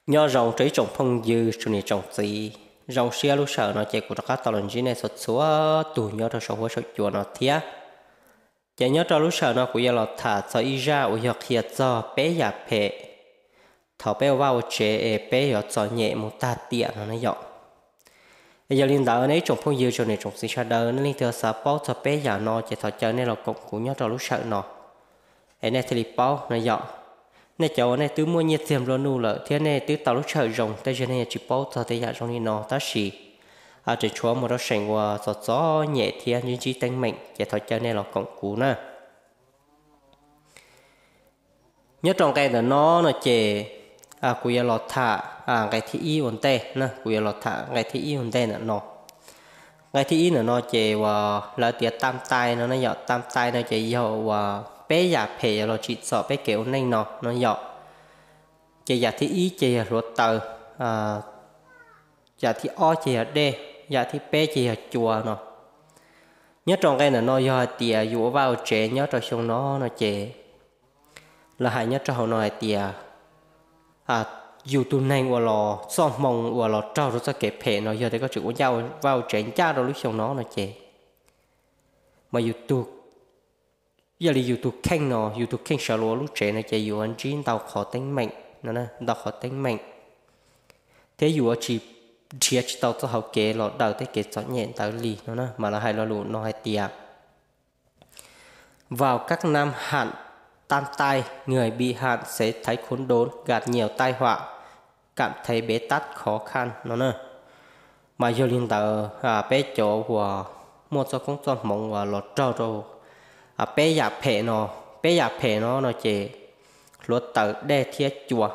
Nyob zoo rau ib tsoom phooj ywg tsoom niam tsoom txiv, zoo siab lub sij hawm no ces kuv rov qab tau los ntsib nej txhua txhua tus nyob rau saum huab saum cua no thiab. Ces nyob rau lub sij hawm no kuv yuav los tham txog ib zaj uas yog qhia txog peb yam phem thaum peb ua vaj ua tsev es peb yuav txom nyem mus tag tiam no na yom. Es yog li ntawd nej ib tsoom phooj ywg tsoom niam tsoom txiv sawv daws, nej leej twg xav paub txog peb yam no ces thov caw nej los koom kuv nyob rau lub sij hawm no es nej thiaj li paub no yom. Nej cov uas nej twb muaj nyiaj txiag nplua nuj lawm thiab nej twb tau lub sij hawm zoo, tab sis nej yuav tsis paub txog tej yam zoo li no, tab sis tseem tshuav mus rau seem uas txom txom nyem thiab ntsib ntsib teeb meem ces thov caw nej los koom kuv na. Nyob rau nqe ntawm no no ces kuv yuav los tham nqe thib ib ua ntej na, kuv yuav los tham nqe thib ib ua ntej ntawm no. Nqe thib ib ntawm no ces uas lawv tias tam tais no na yom, tam tais no ces yog uas peb yam phem yuav los tsim txom peb kev ua neej no no yom. Ces yam thib ib ces yog hluav taws, yam thib ob ces yog dej, yam thib peb ces yog cua no. Nyob rau nqe ntawm no yog hais tias yus ua vaj ua tsev nyob rau xyoo no no ces lawv hais nyob rau hauv no hais tias yus tus neeg uas los txoj hmoo uas los raug rau txoj kev phem no yog tias koj tseem ua ncaj ua vaj ua tsev ncaj rau lub xyoo no no ces mas yus tus, yog li yus tus kheej no, yus tus kheej sawv los ua lub tsev no ces yus yuav ntsib ntau qhov teeb meem no, ntau qhov teeb meem, thiab yus yuav tsis nrhiav tsis tau txoj hauv kev los daws tej kev txom nyem ntawd li no na. Mas lawv hais lo lus no hais tias Vào các năm hạn tam tai, người bị hạn sẽ thấy khốn đốn, gặp nhiều tai họa, cảm thấy bế tắc khó khăn no na. Mas yog li ntawd peb cov uas muaj txoj koob txoj hmoov uas los raug rau peb yam phem no, peb yam phem no no ces hluav taws, dej thiab cua.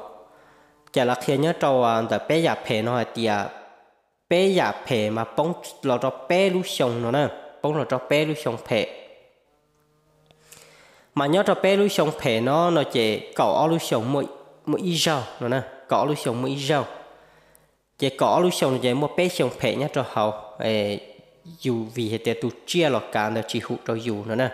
Ces lawv qhia nyob rau ntawm peb yam phem no hais tias peb yam phem mas poob los rau peb lub xyoo no na, poob los rau peb lub xyoo phem. Mas nyob rau peb lub xyoo phem no no ces kaum ob lub xyoo muaj ib zaug no, kaum ob lub xyoo muaj ib zaug. Ces kaum ob lub xyoo no ces muaj peb xyoo phem nyob rau hauv, yus vim hais tias tus tsiaj los kav ntawd tsis hum rau yus no na,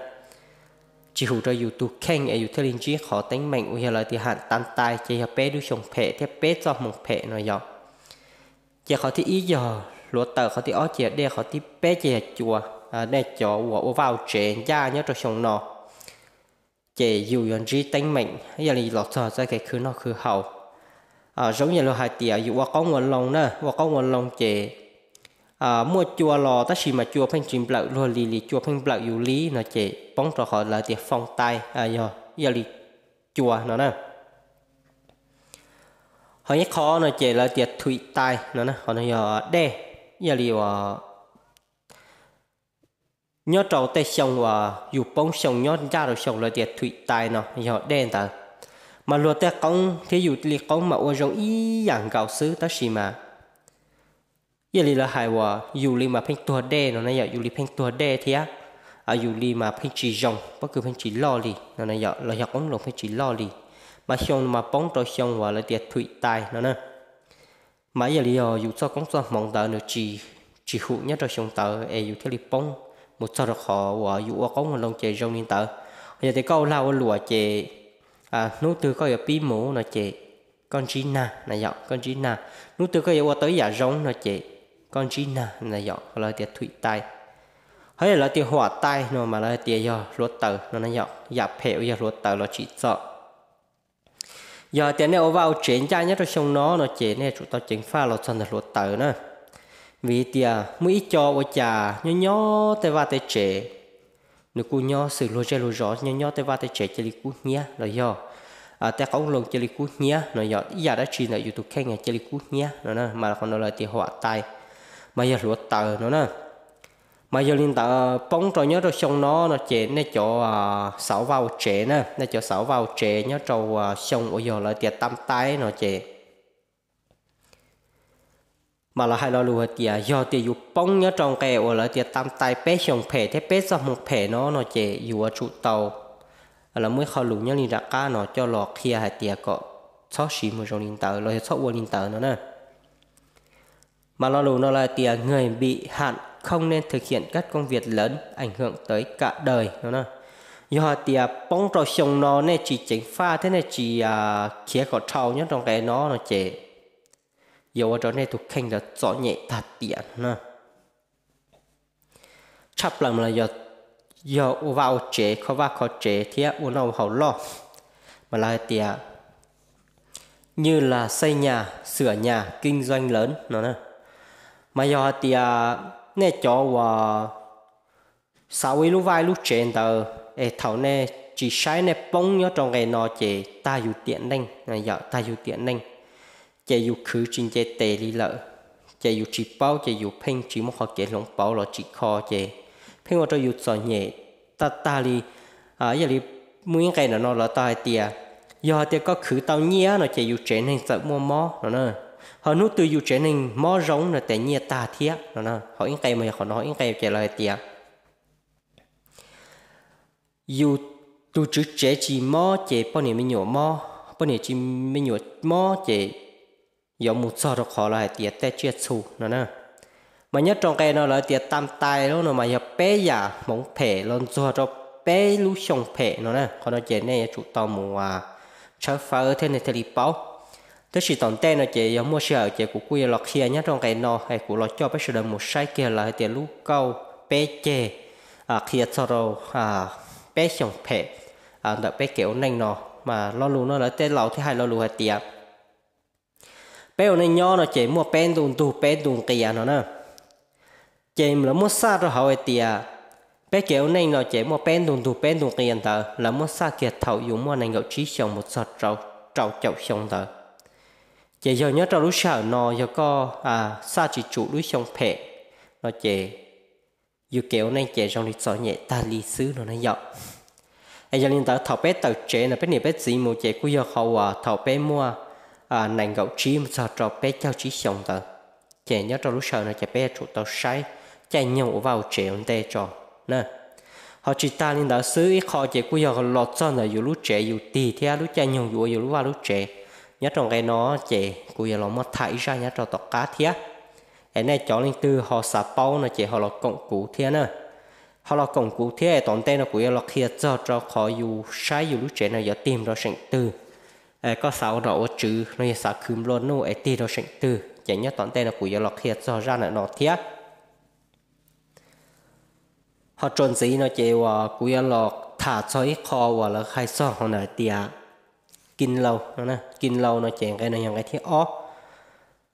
tsis hum rau yus tus kheej es yus thiaj li ntsib qhov teeb meem uas yog lawv tias hàm tam tai ces yog peb lub xyoo phem thiab peb txoj hmoo phem no yog. Ces qhov thib ib yog hluav taws, qhov thib ob ces yog dej, qhov thib peb ces yog cua. Nej cov uas ua vaj ua tsev ncaj nyob rau xyoo no ces yus yuav ntsib teeb meem ib yam li los txog txoj kev khwv noj khwv haus. Zoo ib yam li hais tias yus ua qoob ua loo na, ua qoob ua loo ces muaj cua los tab sis mas cua pheej tsis nplawm luag li, li cua pheej nplawm yus li no ces poob rau qhov lawv tias phong tai, yog ib yam li cua no na. Ho ib qho no ces lawv tias thwm tai no, qhov no yog dej, ib yam li uas nyob rau tej xyoo uas yus poob xyoo nyob ncaj rau xyoo lawv tias thwm tai no yog dej ntawd. Mas luag tej qoob thiab yus li qoob mas ua zoo ib yam nkaus xwb tab sis mas ib yam li lawv hais uas yus li mas pheej tuag dej no na yom, yus li pheej tuag dej thiab yus li mas pheej tsis zoo, pob kws pheej tsis loj li no na yom, los yog qoob loo pheej tsis loj li. Mas xyoo mas poob rau xyoo uas lawv tias thwm tai no na. Mas ib yam li yog yus txoj koob txoj hmoov ntawd nws tsis, tsis hum nyob rau xyoo ntawd es yus thiaj li poob mus txog rau qhov uas yus ua qoob ua loo ces zoo li ntawd. Yog tias koj ua lag ua luam ces hnub twg koj yuav pib mus no ces koj ntsib nag na yom, koj ntsib nag. Hnub twg koj yuav ua tau ib yam zoo no ces koj ntsib nag na yom, los tias thwm tai. Ho yog lawv tias huam tai no mas lawv tias yog hluav taws no na yom, yam phem uas yog hluav taws los tsim txom. Yog hais tias nej ua vaj ua tsev ncaj nyob rau xyoo no no ces nej tsum tau ceev faj los txog ntawm hluav taws na. Vim tias muaj ib co ua cas nyob nyob tej vaj tej tsev, nws kuj nyob xws luag zej luag zos, nyob nyob tej vaj tej tsev cia li kub hnyiab los yog tej qoob loo cia li kub hnyiab no yom, ib yam dab tsi ntawm yus tus kheej cia li kub hnyiab no na, mas qhov no lawv tias huam tai, mas yog hluav taws no na. Mas yog li ntawd poob rau nyob rau xyoo no no ces nej cov xauv vaj ua tsev na, nej cov xauv vaj ua tsev nyob rau xyoo uas yog lawv tias tam tai no ces mas lawv hais lo lus hais tias yog tias yus poob nyob rau nqe uas lawv tias tam tai peb xyoo phem thiab peb txoj hmoo phem no no ces yus yuav tsum tau lawv muaj ib qho lus nyob li nram qab no coj los qhia hais tias kom txhob siv mus zoo li ntawd los yog txhob ua li ntawd no na. Mas lo lus no lawv tias người bị hạn không nên thực hiện các công việc lớn ảnh hưởng tới cả đời no na. Yog hais tias poob rau xyoo no nej tsis ceev faj thiab nej tsis khiav kom dhau nyob rau nqe no no ces yuav ua rau nej tus kheej ntawd txom nyem tag tiam no na. Tshaj plaws mas los yog ua vaj ua tsev, kho vaj kho tsev thiab ua noj ua haus loj, mas lawv hais tias như là xây nhà, sửa nhà, kinh doanh lớn no na. Mas yog hais tias nej cov uas xav ua ib lub vaj ib lub tsev ntawd es thaum nej tsis saib nej poob nyob rau nqe no ces tag yus tiam neej, yog tag yus tiam neej, ces yus khwv tsis nce tes li lawm, ces yus tsis paub ces yus pheej tsis muaj qhov kev hloov pauv los tsis kho ces pheej ua rau yus txom nyem tag tag li. Yog li muaj ib nqe ntawm no lawv tau hais tias, yog hais tias koj khwv tau nyiaj no ces yus tsev neeg txawm muaj mob no na. Ho hnub twg yus tsev neeg mob zoo no ces nyiaj tag thiab no na. Ho ib nqe mas yog qhov no, ho ib nqe ces lawv hais tias yus tus tswv tsev tsis mob ces poj niam me nyuam mob, poj niam tsis me nyuam mob ces yuav mus txog rau qhov lawv hais tias tej tsiaj txhu no na. Mas nyob rau nqe no lawv tias tam tais lub no mas yog peb yam hmoov phem los ntxuag rau peb lub xyoo phem no na. Qhov no ces nej yuav tsum tau mus tshawb fawb thiab nej thiaj li paub. Tab sis tom ntej no ces yog muaj sij hawm ces kuv kuj yuav los qhia nyob rau nqe no es kuv los coj peb sawv daws mus saib kiag lawv hais tias lub kauj peb ceg qhia txog rau peb xyoo phem ntawm peb kev ua neej no. Mas lo lus no lawv tej laus thiaj hais lo lus hais tias peb ua neej nyob no ces muaj peb ntu ntug peb ntu nqia no na. Ces lawv muab xaj rau hauv hais tias peb kev ua neej no ces muaj peb ntu ntug peb ntu nqia ntawd lawv muab xaj kiag thaum yus muaj nees nkaum tsib xyoo mus txog rau caum xyoo ntawd. Ces yog nyob rau lub sij hawm no yog koj xaj tsis tsum lub xyoo phem no ces yus kev ua neej ces zoo li txom nyem tag li xwb no na yom. Es yog li ntawd thaum peb tawm tsev no peb niam peb txiv mus ces kuj yog qhov uas thaum peb muaj nees nkaum tsib mus txog rau peb caug tsib xyoo ntawd. Ces nyob rau lub sij hawm no ces peb yuav tsum tau saib caij nyoog ua vaj ua tsev ua ntej tso na. Ho tsis tag li ntawd xwb ib qho ces kuj yog los txog ntawm yus lub tsev yus tig thiab lub caij nyoog yus ua yus lub vaj lub tsev. Nyob rau nqe no ces kuv yuav los muab tham ib zaj nyob rau tom qab thiab. Es nej cov leej twg ho xav paub no ces ho los koom kuv thiab na. Ho los koom kuv thiab es tom ntej no kuv yuav los qhia txog rau qhov yus saib yus lub tsev no yuav tig rau seem twg. Koj xav ua nom ua tswv los yog xav khwv nplua nuj es tig rau seem twg ces nyob tom ntej no kuv yuav los qhia txog zaj ntawm no thiab. Ho txuas ntxiv no ces uas kuv yuav los tham txog ib qho uas lawv hais txog hauv ntawm tias kin lau no, kin lau no ces nqe no yog nqe thib ob.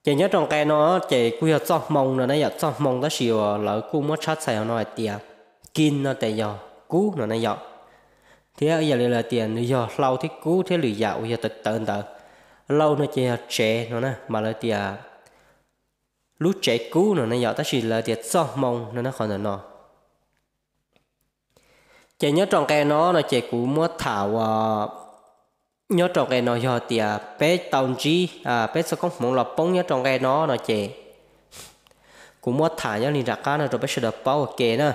Ces nyob rau nqe no ces kuj yog txoj hmoo no na yom, txoj hmoo tab sis uas lawv kuj muab tshab txhais hauv no hais tias kin no ces yog kub no na yom. Thiab yog li lawv tias nws yog hlau thiab kub thiab lwm yam uas yog tawv tawv ntawd. Lau no ces yog tsev no na, mas lawv tias lub tsev kub no na yom, tab sis lawv tias txoj hmoo no na qhov ntawm no. Ces nyob rau nqe no no ces kuv muab tham uas nyob rau nqe no yog tias peb tau ntsib peb txoj koob hmoov los poob nyob rau nqe no no ces kuv muab tham nyob li nram qab no rau peb sawv daws paub ua ke na.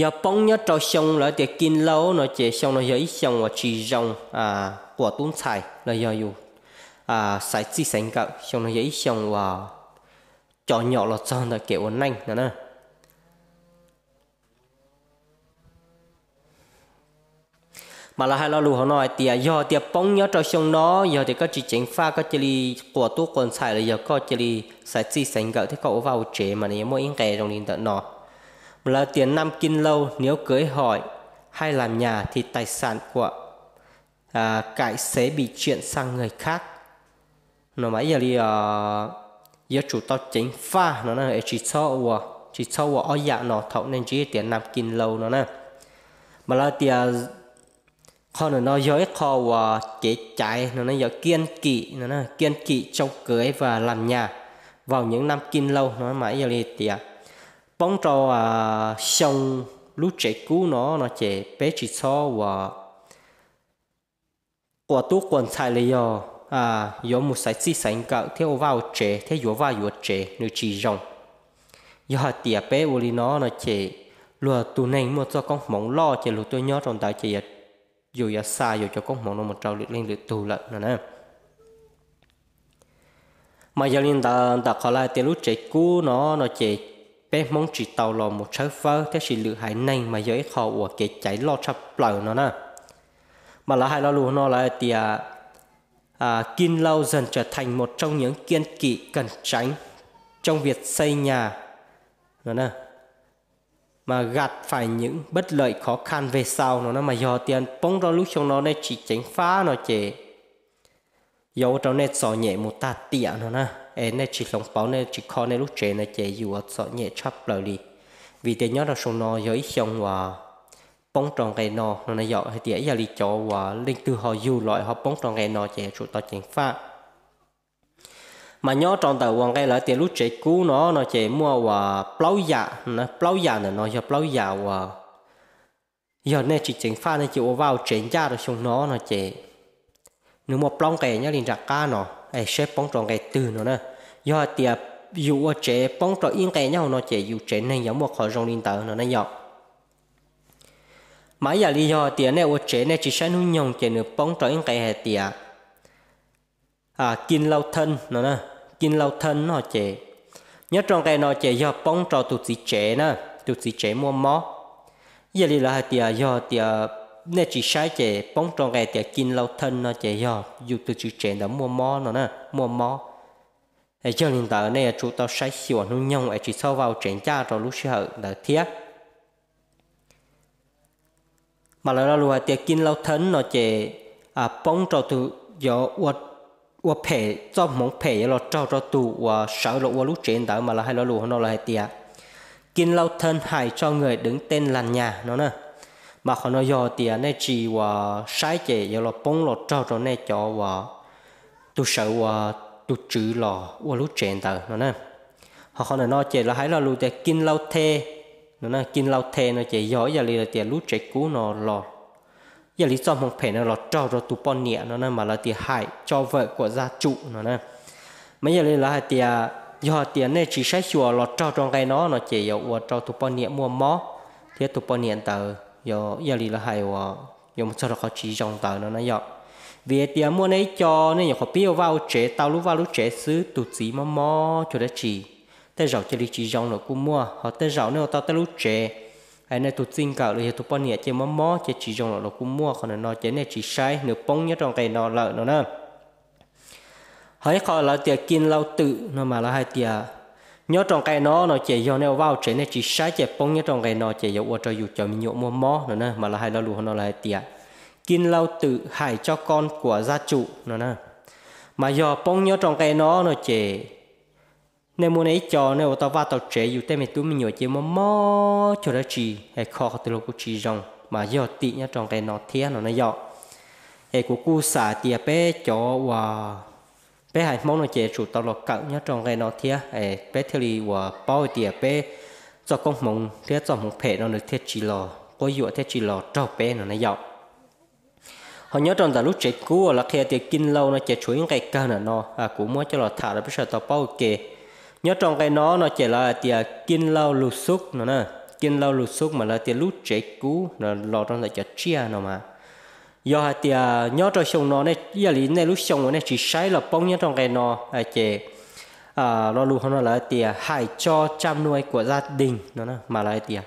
Yog poob nyob rau xyoo lawv tias kin lau no ces xyoo no yog ib xyoo uas tsis zoo quas tub ntxhais los yog yus xaiv txij xaiv nkawm, xyoo no yog ib xyoo uas cov nyom los txog ntawm kev ua neej no na. Mas lawv hais lo lus hauv no hais tias yog tias poob nyob rau xyoo no, yog tias koj tsis ceev faj koj cia li quas tub quas ntxhais los yog koj cia li xaiv txij xaiv nkawm thiab koj ua vaj ua tsev mas nws yuav muaj ib nqe zoo li ntawm no. Mas lawv tias năm kin lau nếu cưới hỏi hay làm nhà thì tài sản của cải sẽ bị chuyển sang người khác. No mas ib yam li yuav tsum tau ceev faj no na, es tsis txhob ua, tsis txhob ua ob yam no thaum nej ntsib tias năm kin lau no na. Mas lawv tias qhov ntawm no yog ib qho uas kev caiv no na, yog kiên kỵ no, kiên kỵ trong cưới và làm nhà vào những năm kin lau no mas ib yam li tias poob rau xyoo lub tsev kub no no ces peb tsis txhob ua quas tub quas ntxhais los yog yuav mus xaiv txij xaiv nkawm thiab ua vaj ua tsev thiab yuav vaj yuav tsev nws tsis zoo. Yog hais tias peb ua li no no ces luag tus neeg muaj txoj koob hmoov loj ces luag tuaj nyob rau ntawd ces yus yuav xa yus cov koob hmoov no mus rau lwm leej lwm tug lawm no na. Mas yog li ntawd ntawm qhov lawv tias lub tsev kub no no ces peb Hmoob tsis tau los mus tshawb fawb, tab sis lwm haiv neeg mas yog ib qho uas kev caiv loj tshaj plaws no na. Mas lawv hais lo lus no lawv tias Kinh Lâu dần trở thành một trong những kiên kỵ cẩn tránh trong việc xây nhà, mà gạt phải những bất lợi khó khăn về sau no na. Mas yog tias poob rau lub xyoo no nej tsis ceev faj no ces yuav ua rau nej txom nyem mus tag tiam no na. Es nej tsis hloov pauv, nej tsis kho nej lub tsev no ces yuav txom nyem tshaj plaws li. Vim tias nyob rau xyoo no yog ib xyoo uas poob rau nqe no no na yom. Hais tias ib yam li cov uas leej twg ho yug los ho poob rau nqe no ces yuav tsum tau ceev faj. Mas nyob rau ntawm uas nqe lawv tias lub tsev kub no no ces muaj uas plaub yam, plaub yam ntawm no yog plaub yam uas yog nej tsis ceev faj nej cia ua vaj ua tsev ncaj rau xyoo no no ces nws muaj plaub nqe nyob li nram qab no, es seb poob rau nqe twg no na. Yog hais tias yus ua tsev poob rau ib nqe nyob hauv no ces yus tsev neeg yuav muaj qhov zoo li ntawd no na yom. Mas ib yam li yog tias nej ua tsev nej tsis saib hnub nyoog ces nws poob rau ib nqe hais tias Kinh Lâu thân no, Kinh Lâu thân no ces nyob rau nqe no ces yog poob rau tus txiv tsev na, tus txiv tsev muaj mob. Ib yam li lawv hais tias yog tias nej tsis saib ces poob rau nqe tias Kinh Lâu thân no ces yog yus tus txiv tsev ntawd muaj mob no na, muaj mob. Yog li ntawd nej yuav tsum tau saib xyuas hnub nyoog es tsis txhob vaj ua tsev ncaj rau lub sij hawm ntawd thiab. Mas lawv lo lus hais tias Kinh Lâu thân no ces poob rau tus, yuav ua phem, txoj hmoov phem yuav los raug rau tus uas sawv los ua lub tsev ntawd. Mas lawv hais lo lus no lawv hais tias Kinh Lâu thân hại cho người đứng tên làm nhà no na. Mas qhov no yog tias nej tsis uas saib ces yuav los poob los raug rau nej cov uas tus sawv ua, tus tswv los ua lub tsev ntawd no na. Ho qhov ntawm no ces lawv hais lo lus tias Kinh Lâu thê no, Kinh Lâu thê no ces yog ib yam li tias lub tsev kub no los, ib yam li txoj hmoov phem no los raug rau tus poj niam no na. Mas lawv tias hại cho vợ của gia chủ no na. Mas ib yam li lawv hais tias yog tias nej tsis saib xyuas los raug rau nqe no no ces yuav ua rau tus poj niam muaj mob, thiab tus poj niam ntawd yog ib yam li lawv hais uas yuav mus txog rau qhov tsis zoo ntawd no na yom. Vim hais tias muaj nej ib co nej nyuam qhuav pib ua vaj ua tsev tau lub vaj lub tsev xwb, tus txiv mob mob cuag dab tsi, tej zaum cia li tsis zoo lawm kuj muaj. Ho tej zaum nej ua tau tej lub tsev es nej tus txij nkawm los yog tus poj niam ces mob mob ces tsis zoo lawm los kuj muaj. Qhov ntawm no ces nej tsis saib nws poob nyob rau nqe no lawm no na. Ho ib qho lawv tias Kinh Lâu tự no mas lawv hais tias nyob rau nqe no no ces yog nej ua vaj ua tsev nej tsis saib ces poob nyob rau nqe no ces yuav ua rau yus cov me nyuam muaj mob no na. Mas lawv hais lo lus no lawv hais tias Kinh Lâu tự hại cho con của gia chủ no na. Mas yog poob nyob rau nqe no no ces nej muaj nej ib co nej ua tau vaj tau tsev yus tej me tub me nyuam ces mob mob cuag dab tsi, es kho qhov twg los kuj tsis zoo, mas yog tim nyob rau nqe no thiab no na yom. Es kuv kuj xav tias peb cov uas peb haiv Hmoob no ces tsum tau los kawm nyob rau nqe no thiab, peb thiaj li uas paub hais tias peb txoj koob hmoov thiab txoj hmoov phem no nws thiaj tsis los quab yuam thiab tsis los raug peb no na yom. Ho nyob rau ntawm lub tsev kub uas lawv qhia tias Kinh Lâu no ces tshuav ib nqe kawg ntawm no, kuv muab coj los tham rau peb sawv daws tau paub ua ke. Nyob rau nqe no no ces lawv hais tias Kinh Lâu lus xúc no na. Kinh Lâu lus xúc mas lawv tias lub tsev kub no los rau ntawm cov tsiaj no mas. Yog hais tias nyob rau xyoo no, ib yam li nej lub xyoo uas nej tsis saib los poob nyob rau nqe no ces lo lus hauv no lawv tias hại cho chăn nuôi của gia đình no mas lawv tias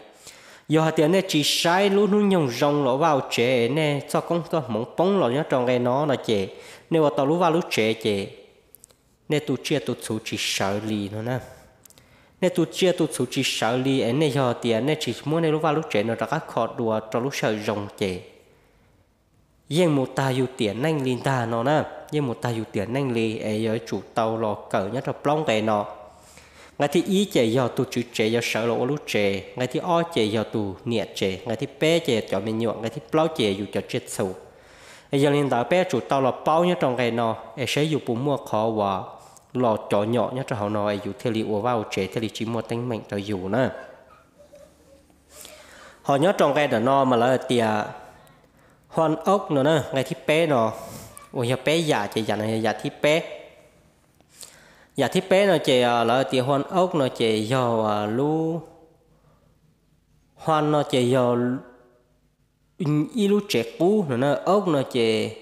yog hais tias nej tsis saib lub hnub nyoog zoo los vaj ua tsev, nej txoj koob txoj hmoov poob los nyob rau nqe no no ces nej ua tau lub vaj lub tsev ces nej tu tsiaj tu txhuv tsis sawv li no na. Nej tu tsiaj tu txhuv tsis sawv li es nej yog tias nej tsis muab nej lub vaj lub tsev no rov qab kho dua rau lub sij hawm zoo ces yeej mus tag yus tiam neej li ntag no na. Yeej mus tag yus tiam neej li es yuav tsum tau los kawm nyob rau plaub nqe no. Nqe thib ib ces yog tus tswv tsev yuav sawv los ua lub tsev, nqe thib ob ces yog tus niam tsev, nqe thib peb ces yog cov me nyuam, nqe thib plaub ces yus cov tsiaj txhu. Es yog li ntawd peb yuav tsum tau los paub nyob rau nqe no es saib yus puas muaj qhov uas los cov nyom nyob rau hauv no es yus thiaj li ua vaj ua tsev thiaj li tsis muaj teeb meem rau yus na. Ho nyob rau nqe ntawm no mas lawv tias huan ok no na, nqe thib peb no, uas yog peb yam ces yam no yog yam thib peb. Yam thib peb no ces lawv tias huan ok no ces yog lub, huan no ces yog ib lub tsev qub no na, ok no ces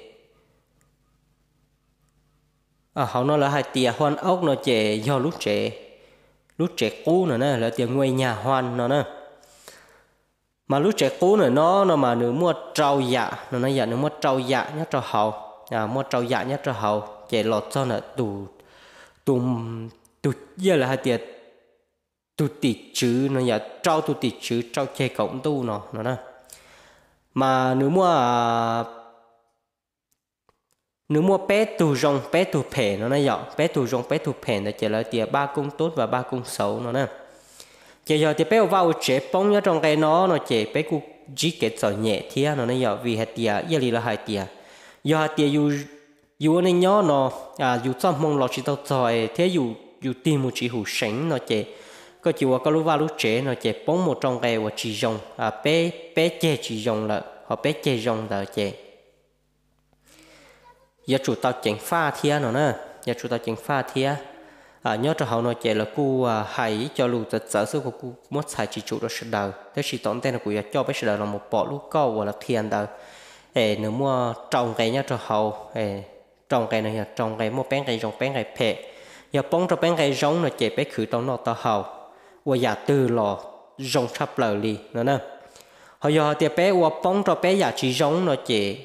hauv no lawv hais tias huan ok no ces yog lub tsev, lub tsev qub no na, lawv tias ngôi nhà hoang no na. Mas lub tsev qub ntawm no no mas nws muaj rau yam no na, yam nws muaj rau yam nyob rau hauv. muaj rau yam nyob rau hauv ces los txog ntawm tus, tus, tus yog lawv hais tias tus tim tswv no yog rau tus tim tswv rau ceg kaum ntuj no no na. Mas nws muaj nws muaj peb tug zoo peb tug phem no na yom, peb tug zoo peb tug phem ntawd ces lawv tias ba koob tub vas ba koob xauv no na. Ces yog tias peb ua vaj ua tsev poob nyob rau nqe no no ces peb kuj ntsib kev txom nyem thiab no ne yom, vim hais tias ib yam li lawv hais tias yog hais tias yus ua neej nyob no, yus txoj hmoo los tsis tau txog thiab yus tig mus tsis hum seev no ces koj cia ua koj lub vaj lub tsev no ces poob mus rau nqe uas tsis zoo, peb, peb ceg tsis zoo lawm ho peb ceg zoo ntawd ces yuav tsum tau ceev faj thiab no na, yuav tsum tau ceev faj thiab. Nyob rau hauv no ces lawv kuj hais ib co lus txawv txawv xwb, kuv kuj muab txhais tsis tsum rau sawv daws, tab sis tom ntej no kuv yuav coj peb sawv daws los mus pom lub kauj uas lawv qhia ntawd es nws muaj rau nqe nyob rau hauv. Rau nqe no yog rau nqe muaj peb nqe zoo peb nqe phem. Yog poob rau peb nqe zoo no ces peb khwv tau noj tau haus ua yam twg los zoo tshaj plaws li no na. Ho yog hais tias peb ua poob rau peb yam tsis zoo no ces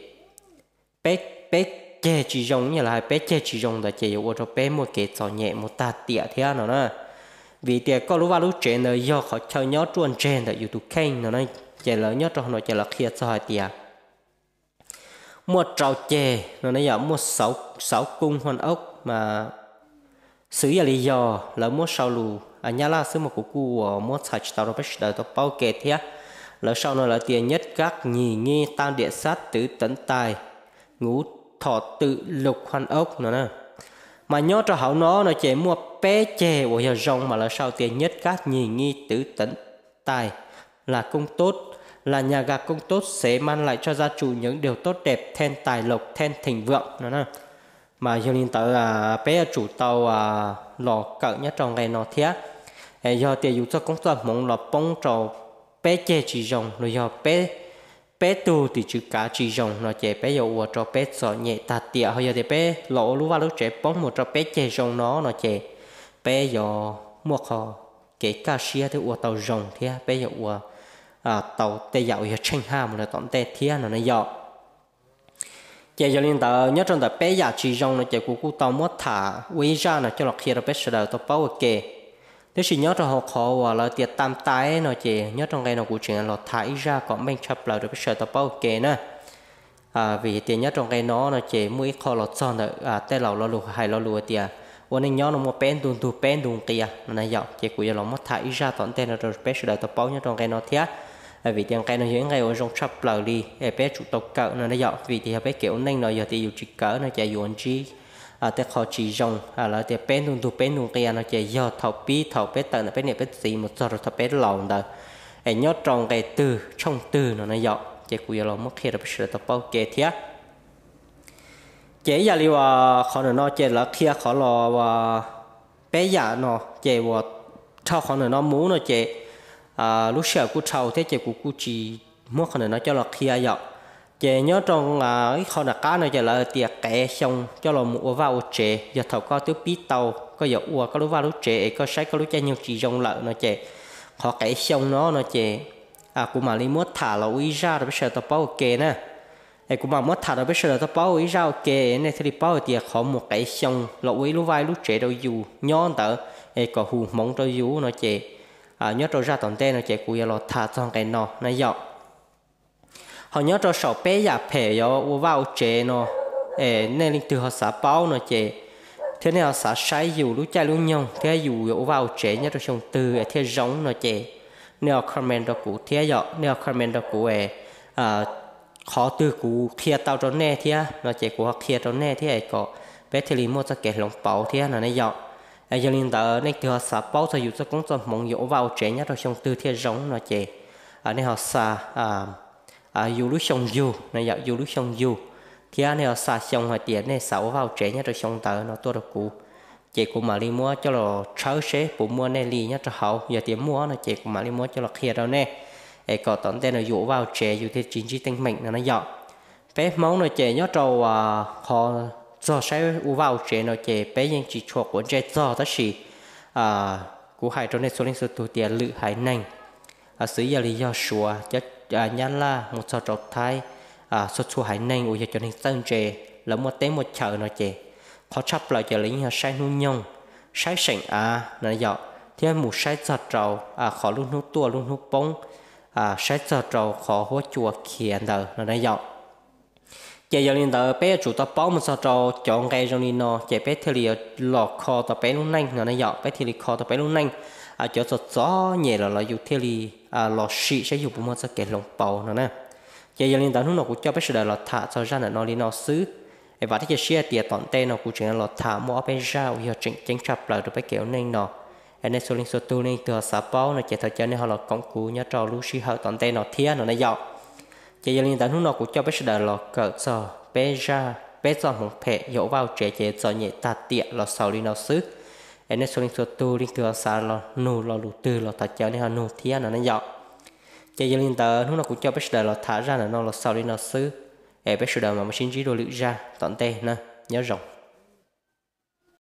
peb, peb ceg tsis zoo, yog lawv hais peb ceg tsis zoo ntawd ces yuav ua rau peb muaj kev txom nyem mus tag tiam thiab no na. Vim tias koj lub vaj lub tsev ntawd yog qhov chaw nyob ruaj ntseg ntawm yus tus kheej no na, ces lawv nyob rau no ces lawv qhia txog hais tias muaj rau ceg no ne yom, muaj sáu cung hoàn ốc mas xws ib yam li yog lawv muab sau lus Nyab Laj xwb mas kuv kuj uas muab txhais tsis tau rau peb sawv daws tau paub ke thiab. Lawv sau no lawv tias nhất các nhì nghi tam địa sát tứ tấn tài, ngũ thọ tự lục hoàn ốc no na. Mas nyob rau hauv no no ces muaj peb ceg uas yog zoo mas lawv sau tias nhất các nhì nghi tứ tấn tài là cung tút, là nhà gà cung tút sẽ mang lại cho gia chủ những điều tốt đẹp, thêm tài lộc, thêm thịnh vượng no na. Mas yog li ntawd peb yuav tsum tau los kawm nyob rau nqe no thiab. Yog tias yus txoj koob txoj hmoov los poob rau peb ceg tsis zoo los yog peb, peb tug tim tswv kav tsis zoo no ces peb yuav ua rau peb txom nyem tag tiam. Ho yog tias peb los ua lub vaj lub tsev poob mus rau peb ceg zoo no no ces peb yuav muaj qhov kev kaj siab thiab ua tau zoo thiab peb yuav ua tau tej yam uas yog tsheej haj mus rau tom ntej thiab no na yom. Ces yog li ntawd nyob rau ntawm peb yam tsis zoo no ces kuv kuj tau muab tham ua ib zaj no coj los qhia rau peb sawv daws tau paub ua ke. Tab sis nyob rau hauv qhov uas lawv tias tam tais no ces nyob rau nqe no kuv tseem los tham ib zaj kom meej tshaj plaws rau peb sawv daws tau paub ua ke na. Vim tias nyob rau nqe no no ces muaj ib qho los txog ntawm tej laus lo lus hais lo lus tias ua neej nyob no muaj peb ntu ntug peb ntu nqia no na yom, ces kuv yuav los muab tham ib zaj tom ntej no rau peb sawv daws tau paub nyob rau nqe no thiab. Vim tias nqe no yog ib nqe uas zoo tshaj plaws li es peb tsum tau kawm no na yom, vim tias yog peb kev ua neej no yog tias yus tsis kawm no ces yuav ntsib tej qho tsis zoo. Lawv tias peb ntu ntug peb ntu nqia no ces yog thaum pib thaum peb tawm ntawm peb niam peb txiv mus txog rau thaum peb laus ntawd, es nyob rau nqe twg tshooj twg no na yom, ces kuv yuav los muab qhia rau peb sawv daws tau paub ke thiab. Ces ib yam li uas qhov ntawm no ces lawv qhia qhov los peb yam no ces uas dhau qhov ntawm no mus no ces lub sij hawm kuj dhau thiab ces kuv kuj tsis muab qhov ntawm no coj los qhia yom. Ces nyob rau ib qho nram qab no ces lawv tias qev xyoo coj los mus ua vaj ua tsev, yog thaum koj twb pib tau koj yuav ua koj lub vaj lub tsev es koj saib koj lub caij nyoog tsis zoo lawm no ces qhov qev xyoo no no ces kuv mam li muab tham los ua ib zaj rau peb sawv daws tau paub ua ke na. Es kuv mam muab tham rau peb sawv daws tau paub ua ib zaj ua ke, nej thiaj li paub hais tias qhov mus qev xyoo los ua ib lub vaj ib lub tsev rau yus nyob ntawd es kom hu hmoov rau yus no ces nyob rau zaj tom ntej no ces kuv yuav los tham txog nqe no na yom. Ho nyob rau saum peb yam phem yuav ua vaj ua tsev no, es nej leej twg ho xav paub no ces, thiab nej ho xav saib yus lub caij lub nyoog thiab yus yuav ua vaj ua tsev nyob rau xyoo twg es thiaj zoo no ces, nej ho comment rau kuv thiab yom, nej ho comment rau kuv es qhov twg kuv qhia tau rau nej thiab no ces kuv ho qhia rau nej thiab es kom peb thiaj li muaj txoj kev hloov pauv thiab no ne yom. Yog li ntawd nej twg ho xav paub txog yus txoj koob txoj hmoov yuav ua vaj ua tsev nyob rau xyoo twg thiaj zoo no ces, nej ho xa yus lub xyoo yug no yom, yus lub xyoo yug, thiab nej ho xa xyoo hais tias nej xav ua vaj ua tsev nyob rau xyoo ntawd no tuaj rau kuv, ces kuv mam li muab coj los tshawb seb puas muaj nej li nyob rau hauv. Yog tias muaj no ces kuv mam li muab coj los qhia rau nej, es kom tom ntej no yus ua vaj ua tsev yus thiaj tsis ntsib teeb meem no na yom. Peb Hmoob no ces nyob rau qhov txog saib ua vaj ua tsev no ces peb yeej tsis tshua quav ntsej txog, tab sis kuv hais rau nej txhua leej txhua tus tias lwm haiv neeg, xws yog li yog Suav, cov Nyab Laj mus txog rau Thaib, txhua txhua haiv neeg uas yog cov neeg txawj ntse lawv muaj teb muaj chaw no ces qhov tshaj plaws ces lawv yeej yog saib hnub nyoog, saib seem av no yom, thiab mus saib txog rau qhov lub hnub tuaj lub hnub poob, saib txog rau qhov huab cua khiav ntawd no na yom. Ces yog li ntawd peb yuav tsum tau paub mus txog rau cov nqe zoo li no ces peb thiaj li los kho tau peb lub neej no na yom, peb thiaj li kho tau peb lub neej. Cov txom txom nyem los los yus thiaj li los sim saib yus puas muaj txoj kev hloov pauv no na. Ces yog li ntawd hnub no kuv coj peb sawv daws los tham txog zaj ntawm no li no xwb. Es vam thiab cia siab hais tias tom ntej no kuv tseem los tham muaj ob peb zaj uas yog tseem ceeb tshaj plaws rau peb kev ua neej no. Es nej txhua leej txhua tus leej twg ho xav paub no ces thov caw nej ho los koom kuv nyob rau lub sij hawm tom ntej no thiab no na yom. Ces yog li ntawd hnub no kuv coj peb sawv daws los kawm txog peb zaj, peb txoj hmoov phem yog ua vaj ua tsev ces txom nyem tag tiam los xaus li no xwb. Es nej txhua leej txhua tus leej twg ho xav los nug lo lus twg los thov caw nej ho nug thiab no na yom. Ces yog li ntawd hnub no kuv coj peb sawv daws los tham zaj ntawm no los xaus li no xwb. Es peb sawv daws mam sib ntsib dua lwm zaj tom ntej na. Nyob zoo.